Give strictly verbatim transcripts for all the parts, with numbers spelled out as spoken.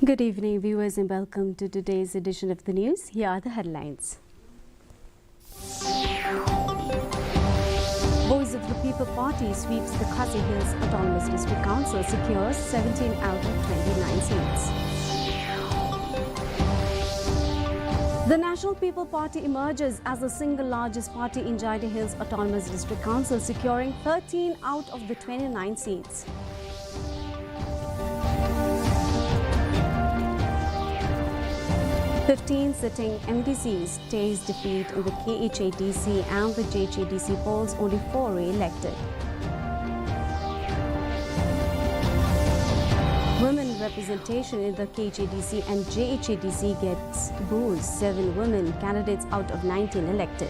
Good evening, viewers, and welcome to today's edition of the news. Here are the headlines. Voice of the People Party sweeps the Khasi Hills Autonomous District Council, secures seventeen out of twenty-nine seats. The National People Party emerges as the single largest party in Jaintia Hills Autonomous District Council, securing thirteen out of the twenty-nine seats. Fifteen sitting M D Cs taste defeat in the K H A D C and the J H A D C polls, only four re-elected. Women representation in the K H A D C and J H A D C gets boost, seven women candidates out of nineteen elected.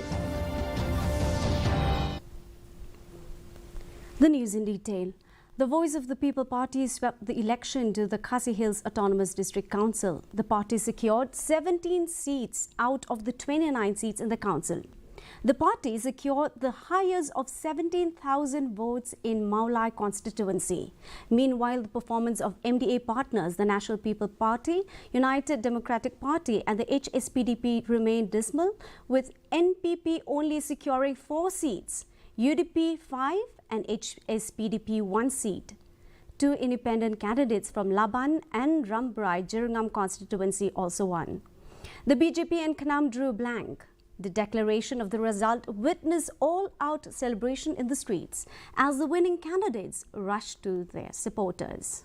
The news in detail. The Voice of the People Party swept the election to the Khasi Hills Autonomous District Council. The party secured seventeen seats out of the twenty-nine seats in the council. The party secured the highest of seventeen thousand votes in Mawlai constituency. Meanwhile, the performance of M D A partners, the National People Party, United Democratic Party, and the H S P D P remained dismal, with N P P only securing four seats, U D P five, and H S P D P one seat. Two independent candidates from Laban and Rambrai Jirngam constituency also won. The B J P and KHNAM drew blank. The declaration of the result witnessed all-out celebration in the streets as the winning candidates rushed to their supporters.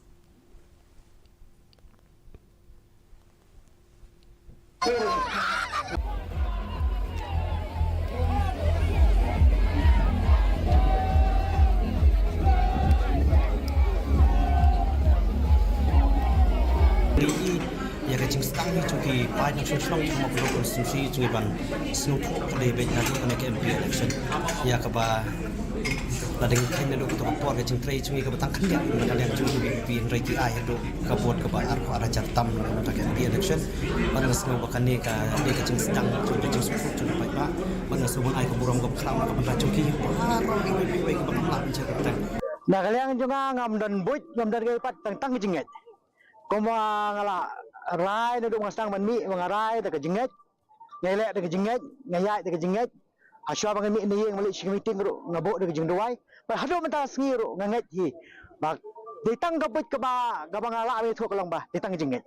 Ïa ka jingsdang hi jong ki paid nongshong shnong jong Mawkynrew constituency jong ngi ban sngewthuh ka dei beit naduh kane ka M P election. Ïa kaba la dang kheiñ naduh kato ka por ka jingtrei jong ngi kaba tang khyndiat na ka liang jong ki V P P hynrei ki ai haduh ka vote kaba arphew ar hajar tam na ka bynta ka M P election. Bad nga sngew ba kane ka dei ka jingsdang jong ka jingsngewthuh jong ki paidbah. Bad nga sngew ban ai ka burom kaba khraw na ka bynta jong ki baroh kiwei kiwei kiba tang lah ban jia ka bteng. Na ka liang jong nga ngam don buit, ngam don kaei pat, tang tang ka jingngeit. Kumba nga la rai naduh ba nga sdang ban mih, ba nga rai da ka jingngeit, nga leh da ka jingngeit, nga ïaid da ka jingngeit. Hashwa ba ngan mih na ïing ban leit sha ka meeting ruh nga buh da ka jingduwai. Bad haduh mynta ka sngi ruh nga ngeit hi ba dei tang ka buit kaba, kaba nga lah ban ïathuh ka long ba dei tang ka jingngeit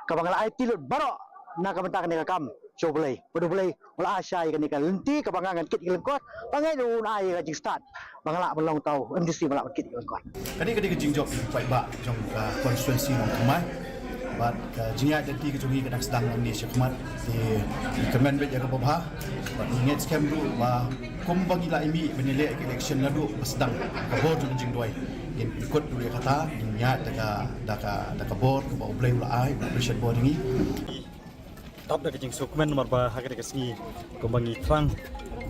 kaba nga la aiti lut baroh na ka bynta kane ka kam sha U Blei. Bad U Blei u la ai shai ïa kane ka lynti kaba nga ngan kit ïa ka lyngkot, ba nga ngeit ruh un ai ïa ka jingstad ba nga lah ban long uta u M D C ba lah ban kit ïa ka lyngkot. Kane ka dei ka jingjop jong ki paidbah jong ka constituency Nongthymmai. Bad ka jingïaid lynti ka jong ngi ka dang sdang nangne shakhmat. Te ngi kyrmen beit ïa kaba bha. Bad ngi ngeit skhem ruh ba kumba ngi la ïa mih ban ïaleh ka election naduh ba sdang ka bor jong ka jingduwai, ngin pynkut ruh ïa kata, ngin ïaid da ka, da ka, da ka bor kaba U Blei u la ai, U Blei u la pynshad bor ïa ngi. Tap da ka jingsngewkmen namar ba ha kane ka sngi kumba ngi thrang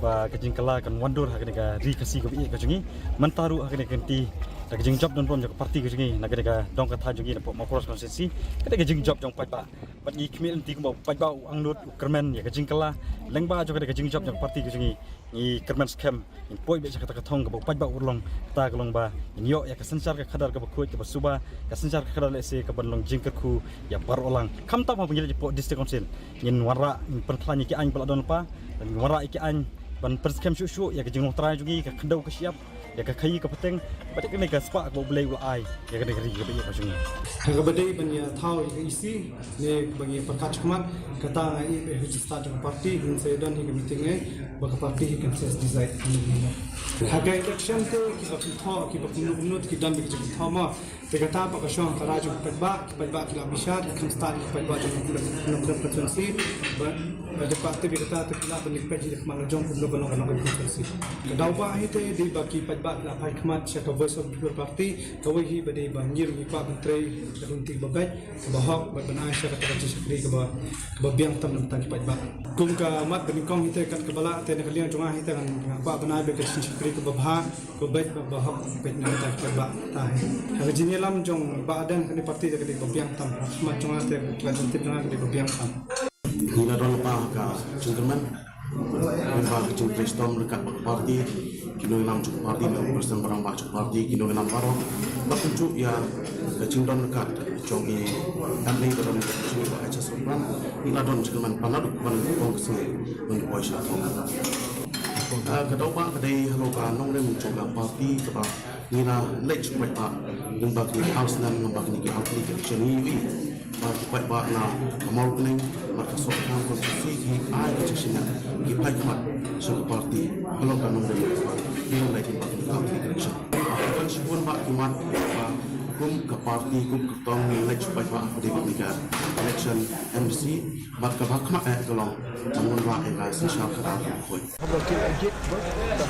ba ka jingkylla kan wandur ha kane ka ri Khasi kaba ïeit ka jong ngi. Mynta ruh ha kane ka kynti da ka jingjop donbor jong ka party ka jong ngi na kane ka dong ka thaiñ jong ngi na Mawkross constituency, ka dei ka jingjop jong paidbah. Bad ngi khmih lynti kumba u paidbah u angnud u kyrmen ïa ka jingkylla lyngba jong kane ka jingjop jong ka party ka jong ngi. Ngi kyrmen skhem, ngin poi beit sha kata ka thong kaba u paidbah u long, kata ka long ba ngin ïoh ïa ka synshar ka khadar kaba khuid kaba suba, ka synshar ka khadar lehse kaban long jingkyrkhu ïa baroh lang. Khamtam haba ngi leit hapoh District Council, ngin wanrah, ngin pynkhlaiñ ïa ki aiñ ba la don lypa, ngin wanrah ïa ki aiñ ban pynskhem shuh shuh ïa ka jinglong trai jong ngi, ka khyndew ka shyiap, ïa ka khaïi ka pateng, bad ïa kane ka spah kaba U Blei u la ai ïa kane ka ri kaba ïeit ka jong ngi. Kaba dei ban ïa thaw ïa ka E C ne ba ngi pyrkhat shakhmat, kata nga ïohi ba ha ka start jong ka party ngin sa ïa don hi ka meeting ne ba ka party hi kan sa decide. Ha ka election te kiba kynthoh, kiba kumno kumno te ki don ba ki jingkynthoh mo. Te kata ba ka shong ha ka rai jong ki paidbah, ki paidbah ki la bishar, ki kham stad ki paidbah jong ki, jong ki constituency. Ba, ba dei ba te ba kata te ki lah ban leit peit hi da ka mat la jong kumno ka long ka long ka constituency. Ka daw ba hi te dei ba ki paidbah ki la phai khmat sha ka Voice of the People Party, kawei hi ba dei ba ngi ruh ngi kwah ban trei da ka lynti ba beit, ba hok, bad ban ai sha kata ka jingshakri kaba, kaba biang tam na ka bynta ki paidbah. Kum ka mat ba nyngkong hi te kat kaba lah te na ka liang jong nga hi te ngan, nga kwah ban ai beit ka jingshakri kaba bha, kaba beit, ba, ba hok beit na ka bynta ki paidbah. Ta hi. Ha ka jingïalam jong Bah Ardent ha kane ka party te ka dei ba biang tam. Mat jong nga te ka jingtip jong nga ka dei ba biang tam. Ngi la don lypa ha ka jingkyrmen lyngba ka jingtrei shitom ryngkat bad ka party. Ki nongïalam jong ka party, ne u president ba rangbah jong ka party, ki nongïalam baroh. Bad kumjuh ïa ka jingdon ryngkat jong i M L A ba don jong i Bah H S Sopran, ngi la don jingkyrmen pan naduh ban ong ka sngi ban poi sha thong. Ah, ka daw ba ka dei halor ka nongrim jong ka party kaba ngi la leit sha paidbah lyngba kine ki ar snem, lyngba kine ki ar tylli ki election, ngi ïohi ba ki paidbah na ka Mawryngkneng bad ka Sohkham constituency ki ai ka jingshaniah, ki paidbah sha ka party halor ka nongrim. Ki nong leit lyngba kine ki ar tylli ki election. Ki ban shibun bah ki mat ba kum ka party, kum ka tong, ngi leit sha paidbah ha kane ka election M D C, bad kaba khmat eh ka long ban wanrah ïa ka synshar khadar kaba khuid. Haba ki la jied bad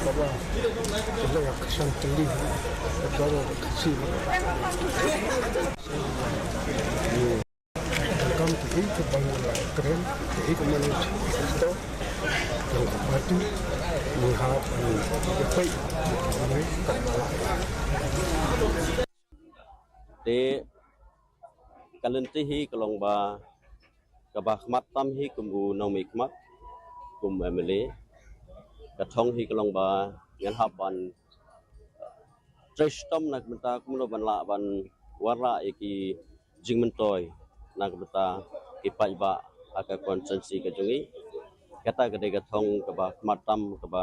kaba ki la ïa ka shan tylli bad baroh ka shi. Kam ki ei ka ban la kren, ki ei ka man to. Yang ka party ni ha ban ïa peit ni ka. Te ka lynti hi ka long ba kaba khmat tam hi kum u nongmihkhmat, kum M L A. Ka thong hi ka long ba ngan hap ban trei shitom na ka bynta kumno ban lah ban wanrah ïa ki jingmyntoi na ka bynta ki paidbah ha ka constituency ka jong ngi. Kata ka dei ka thong kaba khmat tam kaba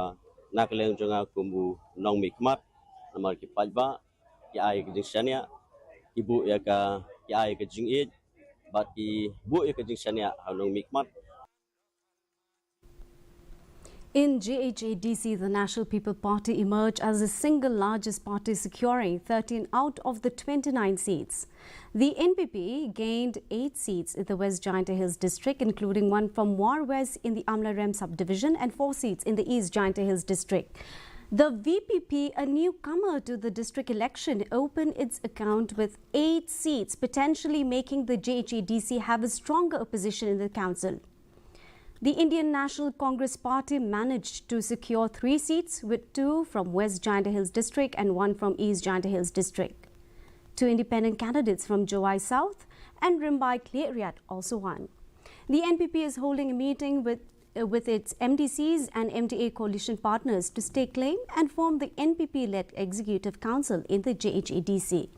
na ka liang jong nga kum u nongmihkhmat, namar ki paidbah ki ai ka jingshaniah, ki buh ïa ka, ki ai ka jingïeit bad ki buh ïa ka jingshaniah ha u nongmihkhmat. In J H A D C, the National People Party emerged as the single largest party, securing thirteen out of the twenty-nine seats. The N P P gained eight seats in the West Jaintia Hills district, including one from War West in the Amlarem subdivision and four seats in the East Jaintia Hills district. The V P P, a newcomer to the district election, opened its account with eight seats, potentially making the J H A D C have a stronger opposition in the council. The Indian National Congress Party managed to secure three seats, with two from West Jaintia Hills District and one from East Jaintia Hills District. Two independent candidates from Jowai South and Rymbai Khliehriat also won. The N P P is holding a meeting with, uh, with its M D Cs and M D A coalition partners to stake claim and form the N P P-led executive council in the J H A D C.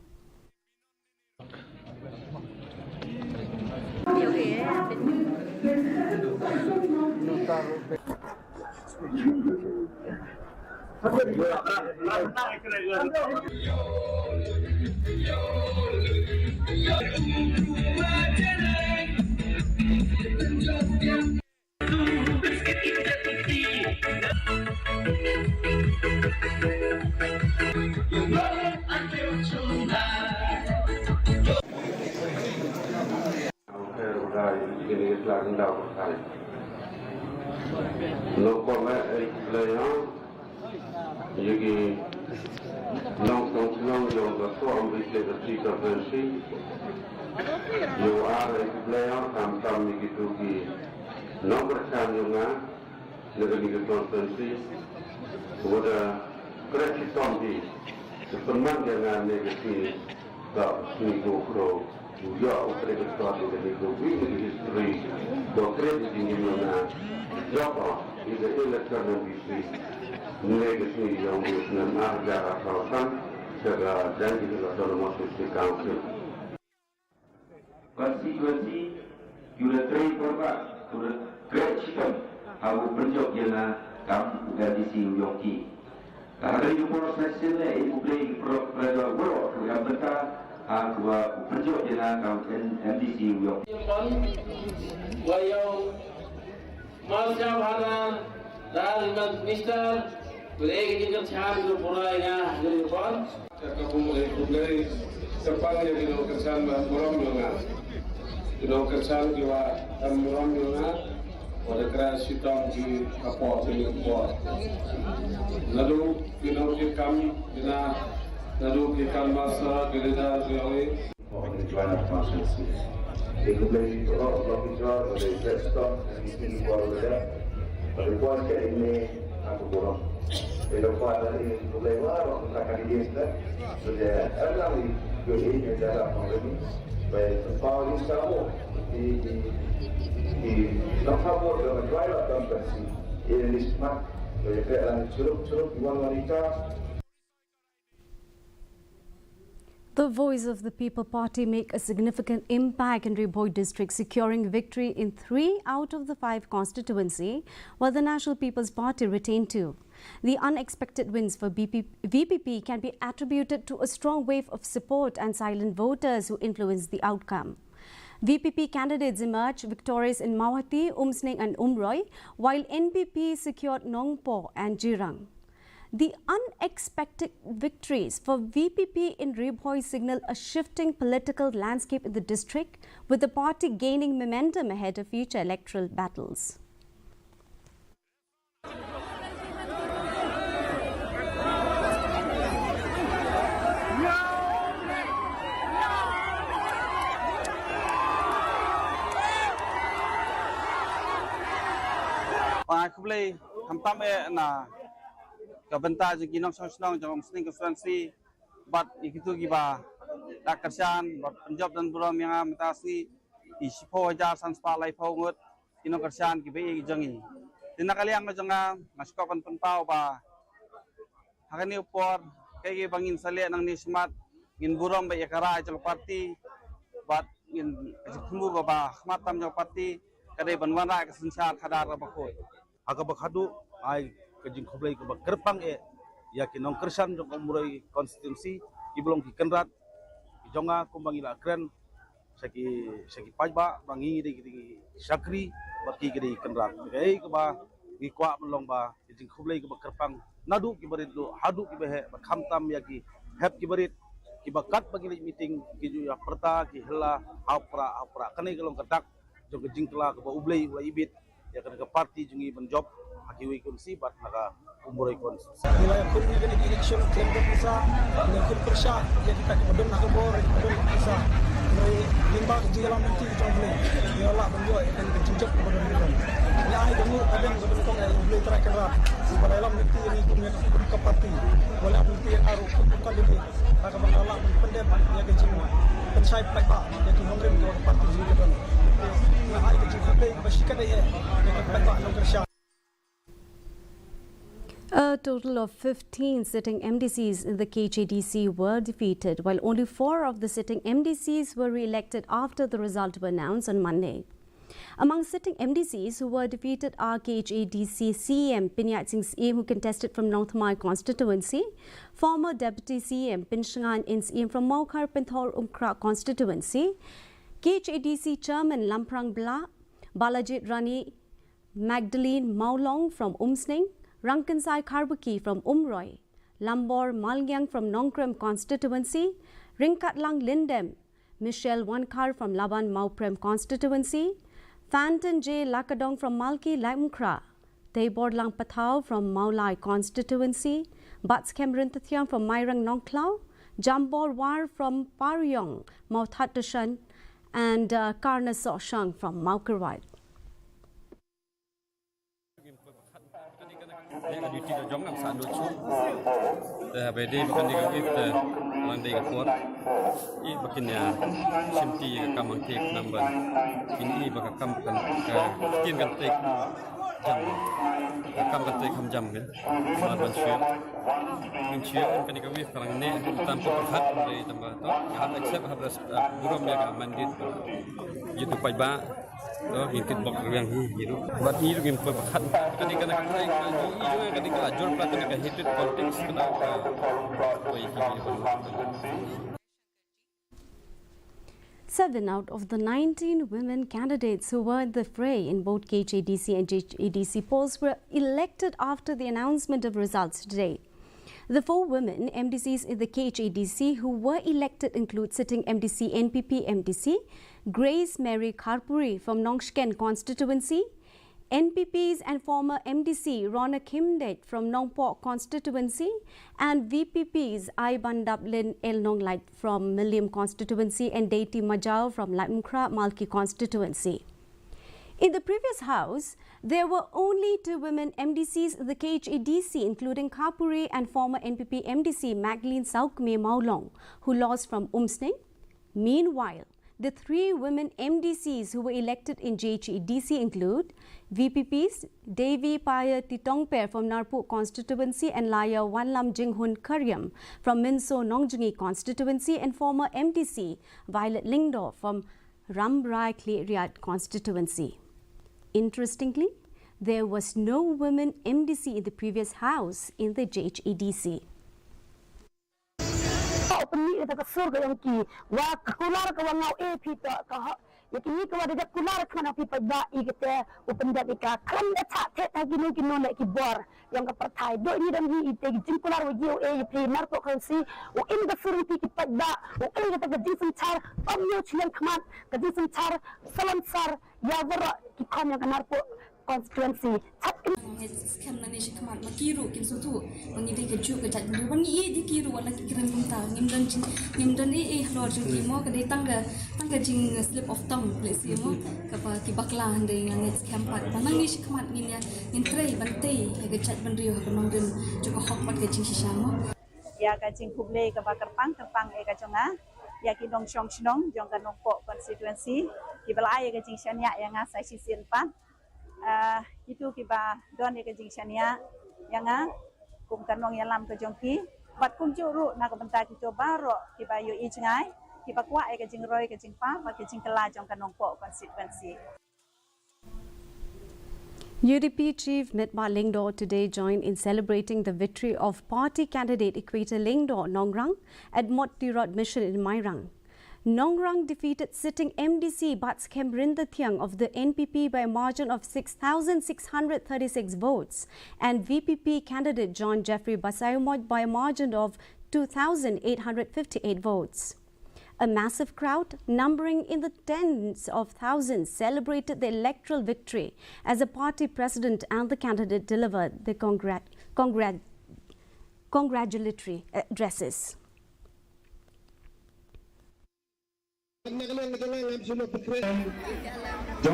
Nongkong eh, eh, Ïa ki nongshong shnong jong ka Sohra Umroi State Assembly Constituency. Ïa u ar ïa ki player, tam tam ïa kitu ki nongkyrshan jong nga na kane ka constituency. Wa da kren shitom hi, ki pynman ïa nga ne ka sngi, ka sngi ko kro. Ïa u trei ka stor ïa kane ka wi ka history. Ko trei ka jingim na jop ïa ka election M D C. Ngi ka sngi ïa u snem ar hajar arphew san sha ka Jaintia Hills Autonomous District Council. Constituency, ïa u trei por ba, ïa u trei shitom ha u pynjop ïa nga kam u M D C u yong ki. Ka ha kane ka por sa shisien leh, eh, khublei ïa ki para, para jong baroh kiba ïa bynta ha kaba u pynjop ïa nga kam u M D C u yong. Wa ïa u Marshal Hana, Dal Minister, khublei ïa ki jingkyrshan kiba pura ïa nga ha kane ka por. Ka bun eh khublei, kyrpang ïa ki nongkyrshan ba burom ïa nga. Ki nongkyrshan kiba burom ïa nga. Wa da kra shitom ki hapoh kane ka por. Naduh ki nongkitkam, ki na, naduh ki canvasser, ki leader, ki ong. Of the Joint Constituency. They complain to all of the job, but they just stop and you think you go over there. But the boys get in there, have to go on. They don't find that they complain, well, I don't know, I can't get that. So they are not really good in there, that are from living. But the power is some more. The, the, the, not how more, the driver comes and see. In this month, The Voice of the People Party make a significant impact in Ri Bhoi district, securing victory in three out of the five constituency, while the National People's Party retained two. The unexpected wins for B P, V P P can be attributed to a strong wave of support and silent voters who influenced the outcome. V P P candidates emerged victorious in Mawhati, Umsning and Umroi, while N P P secured Nongpoh and Jirang. The unexpected victories for V P P in Ri Bhoi signal a shifting political landscape in the district, with the party gaining momentum ahead of future electoral battles. Ba khublei khamtam eh na ka bynta jong ki nongshong shnong jong Umsning constituency, bad ïa kitu kiba da kyrshan bad pynjop don burom ïa nga mynta sngi, ki shiphew hajar san spah laiphew ngut ki nongkyrshan kiba ïeit jong ngi. Te na ka liang ka jong nga, nga sngewkwah ban pynpaw ba ha kane ka por, kaei kaei ba ngin sa leh nangne shakhmat, ngin burom bad ïa ka rai jong ka party, bad ngin, ka jingthmu kaba khmat tam jong ka party ka dei ban wanrah ka synshar khadar kaba khuid. Ha kaba khatduh, ai ka jingkhublei kaba kyrpang eh ïa ki nongkyrshan jong ka Umroi constituency, kiba long ki kynrad ki jong nga, kumba ngi la kren sha ki, sha ki paidbah ba ngi dei ki dei ki shakri bad ki dei ki kynrad. Kaei kaba ngi kwah ban long ba ka jingkhublei kaba kyrpang naduh kiba rit duh haduh kiba heh, bad khamtam ïa ki hep kiba rit kiba katba ngi leit meeting ki ju ïa pyrta ki hela hap pra hap pra. Kane ka long ka dak jong ka jingkylla kaba U Blei u la ibit ïa kane ka party jong ngi ban jop ha kiwei ki constituency bad na ka Umroi constituency. Ngi la ïakhun ïa kane ka election khlem da pisa, ngi la ïakhun pyrshah ïa kita kiba don ha ka bor, kiba don ha pisa. Ngi lyngba ka jingïalam lynti jong U Blei, ngi la lah ban ïoh ïa kane ka jingjop kaba don. Ngi ai ka nguh ka beng ka banyngkong ïa U Blei Trai Kynrad uba la ïalam lynti ïa ngi kum ïa ka party, uba la ïalam lynti ïa nga ruh kum ka candidate. Ha kaba nga lah ban pyndep ïa ka jingpynshai paidbah ïa ki nongrim kiba ka party jong ngi ka don. Nga ai ka jingkhublei kaba shikatdei eh ïa ki paidbah nongkyrshan. A total of fifteen sitting M D Cs in the K H A D C were defeated, while only four of the sitting M D Cs were re-elected after the result were announced on Monday. Among sitting M D Cs who were defeated are K H A D C C E M Pynïaid Sing Syiem, who contested from Nongthymmai constituency, former Deputy C E M Pynshngain N Syiem from Mawkhar Pynthor Umkhrah constituency, K H A D C Chairman Lamphrang Blah, Balajied Rani Magdalene Mawlong from Umsning, Rangkynsai Kharbaki from Umroi, Lambor Malngiang from Nongkrem constituency, Ryngkatlang Lyndem Michelle Wankhar from Laban Mawprem constituency, Fanton J Lakadong from Malki Laitumkhrah, Teiborlang Pathaw from Mawlai constituency, Batskhem Ryntathiang from Mairang Nongkhlaw, Jambor War from Pariong Mawthadraishan, and uh, Karna Sohshang from Mawkyrwat. Ïa ka duty ka jong nga sa lut shuh. Te haba dei ba kane ka whip te lang dei ka por. I ba kin ïa shim ti ïa ka kam hangtei ka number. Kin i ba ka kam kan ka ktien kan tei jam. Ka kam kan tei kham jam kan. Mar ban shuh. Ngin shuh kane ka whip ka lang ne tam ka pyrkhat dei tam ba to. Ka hap accept, hap res-, burom ïa ka mandate. Ïa tu paidbah. To, ngin kit bok rwiang hi, hi ruh. Bad ngi ruh ngim poi ba khat. Kane, kane, kane, kane, kane, kane, kane, ka la jur pla kane ka hatred politics, kane ka poi ki. Seven out of the nineteen women candidates who were in the fray in both K H A D C and J H A D C polls were elected after the announcement of results today. The four women M D Cs in the K H A D C who were elected include sitting M D C N P P M D C Grace Mary Kharpuri from Nongshken constituency, N P P's and former M D C Rona Khymdeit from Nongpoh constituency, and V P P's Aibandaplin L Nonglait from Mylliem constituency and Deiti Majaw from Laitumkhrah Malki constituency. In the previous House, there were only two women M D Cs in the K H A D C, including Kharpuri and former N P P M D C Magdalene Sawkmie Mawlong, who lost from Umsning. Meanwhile, The three women M D Cs who were elected in J H A D C include V P Ps Devi Paya Titongper from Narpuh constituency and Laya Wanlam Jinghun Karyam from Minso Nongjngi constituency and former M D C Violet Lyngdoh from Rambrai Khliehriat constituency. Interestingly, there was no women M D C in the previous House in the J H A D C. Ka u pynmih kata ka sur ka jong ki, wa ka kular ka wa ngau e phi to ka ho. Ya ki ni ka wa da kular ka na phi pa ba i kata u pyndep i ka khlem da cha the ta ki no ki no le ki bor. Jong ka pyrthai do ni dang hi i te ki jingkular wa ji u e i phi Narpuh Khlasi u in ka sur phi ki pa ba u in kata ka jingsynchar pam yo chiliang khmat ka jingsynchar salam sar ya wara ki khon jong ka Narpuh constituency. Chat kin. Ngi skhem na ngi shi khmat ma ki ruh kin sngewthuh ba ngi dei ka juk ka jait bynriew ba ngi ïeit ïa ki ruh wat la ki kren kumta ngim don jing ngim don ei ei halor jong ki mo ka dei tang ka tang ka jing slip of tongue lehse mo kaba ki bakla hynrei nga ngeit skhem pat ba na ngi shi khmat ngin ïa ngin trei ban tei ïa ka jait bynriew ha ka nongrim jong ka hok bad ka jingshisha mo. Ïa ka jingkhublei kaba kyrpang kyrpang ïa ka jong nga ïa ki nongshong shnong jong ka Nongpoh constituency kiba la ai ïa ka jingshaniah ïa nga sa shisien pat. Ah, kito kiba don ïa ka jingshaniah ïa nga kum ka nongïalam ka jong ki bad kumjuh ruh na ka bynta kito baroh kiba ïohi jngai kiba kwah ïa ka jingroi ka jingpang bad ka jingkylla jong ka Nongpoh constituency. U D P Chief Metbah Lyngdoh today joined in celebrating the victory of party candidate Equator Lyngdoh Nongrang at Mot Tirot Mission in Mairang. Nongrang defeated sitting M D C Batskhem Ryntathiang of the N P P by a margin of six thousand six hundred thirty-six votes and V P P candidate John Jeffrey Basaiawmoit by a margin of two thousand eight hundred fifty-eight votes. A massive crowd, numbering in the tens of thousands, celebrated the electoral victory as the party president and the candidate delivered the congrat- congrat- congratulatory addresses. Jong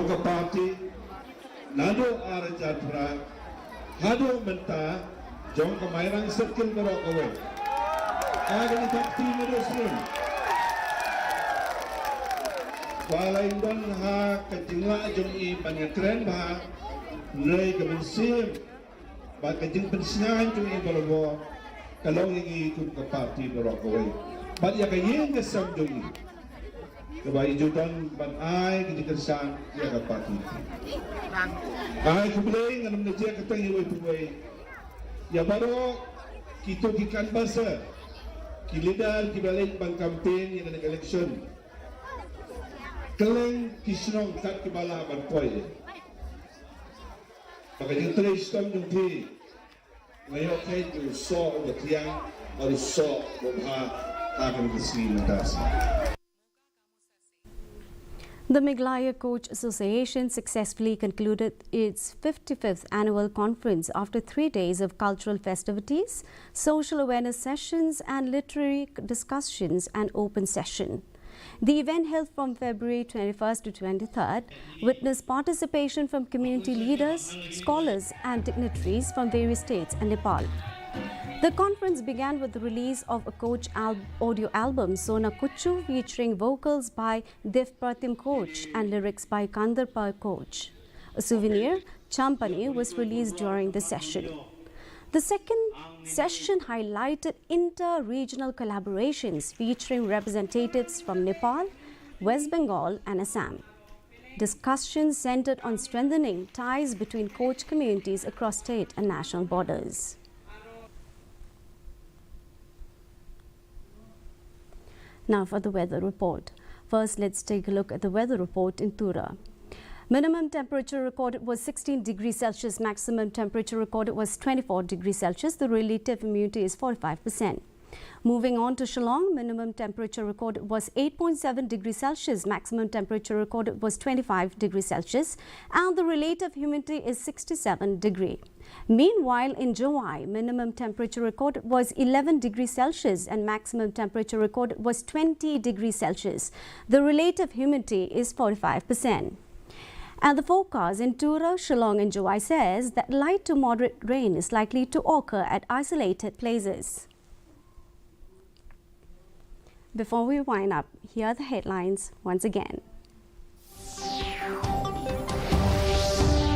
ka party naduh ar hajar phra haduh mynta jong ka Mairang Circle baroh kawei. Ka dei ka party naduh sien. Ba la ïa don ha ka jinglah jong i ban ïa kren bha hynrei ka mynsiem bad ka jingpynsngew jong i baroh ka long ïa ngi kum ka party baroh kawei bad ïa ka ïing ka sem jong i. Kaba i ju don ban ai ka jingkyrshan ïa ka party. Ai khublei ngan ym da jia kata ïa wei pa wei ïa baroh kito ki canvasser ki leader kiba leit ban campaign ïa kane ka election. Kylleng ki shnong kat kiba lah ban poi. Ba ka jingtrei shitom jong phi nga ïoh kheit u soh uba thiang bad u soh uba bha ha kane ka sngi mynta. The Meghalaya Coach Association successfully concluded its fifty-fifth annual conference after three days of cultural festivities, social awareness sessions, and literary discussions and open session. The event, held from February twenty-first to twenty-third, witnessed participation from community leaders, scholars, and dignitaries from various states and Nepal. The conference began with the release of a Koch al- audio album, Sona Kuchu, featuring vocals by Dev Pratim Koch and lyrics by Kandarpa Koch. A souvenir, Champani, was released during the session. The second session highlighted inter regional collaborations featuring representatives from Nepal, West Bengal, and Assam. Discussions centered on strengthening ties between Koch communities across state and national borders. Now for the weather report. First, let's take a look at the weather report in Tura. Minimum temperature recorded was sixteen degrees Celsius, maximum temperature recorded was twenty-four degrees Celsius. The relative humidity is forty-five percent. Moving on to Shillong, minimum temperature recorded was eight point seven degrees Celsius, maximum temperature recorded was twenty-five degrees Celsius, and the relative humidity is sixty-seven degree. Meanwhile, in Jowai, minimum temperature recorded was eleven degrees Celsius and maximum temperature recorded was twenty degrees Celsius. The relative humidity is forty-five percent. And the forecast in Tura, Shillong, and Jowai says that light to moderate rain is likely to occur at isolated places. Before we wind up, here are the headlines once again.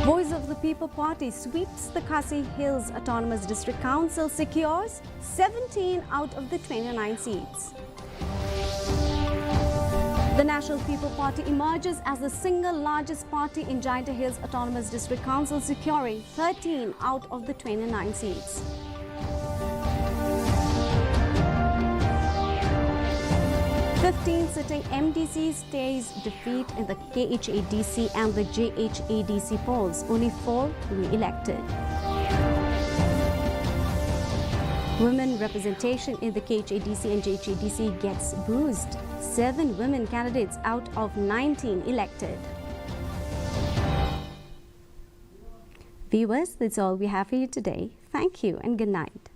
Voice of the People Party sweeps the Khasi Hills Autonomous District Council, secures seventeen out of the twenty-nine seats. The National People Party emerges as the single largest party in Jaintia Hills Autonomous District Council, securing thirteen out of the twenty-nine seats. Fifteen sitting M D Cs taste defeat in the K H A D C and the J H A D C polls, only four re-elected. Women representation in the K H A D C and J H A D C gets boost. Seven women candidates out of nineteen elected. Viewers, that's all we have for you today. Thank you and good night.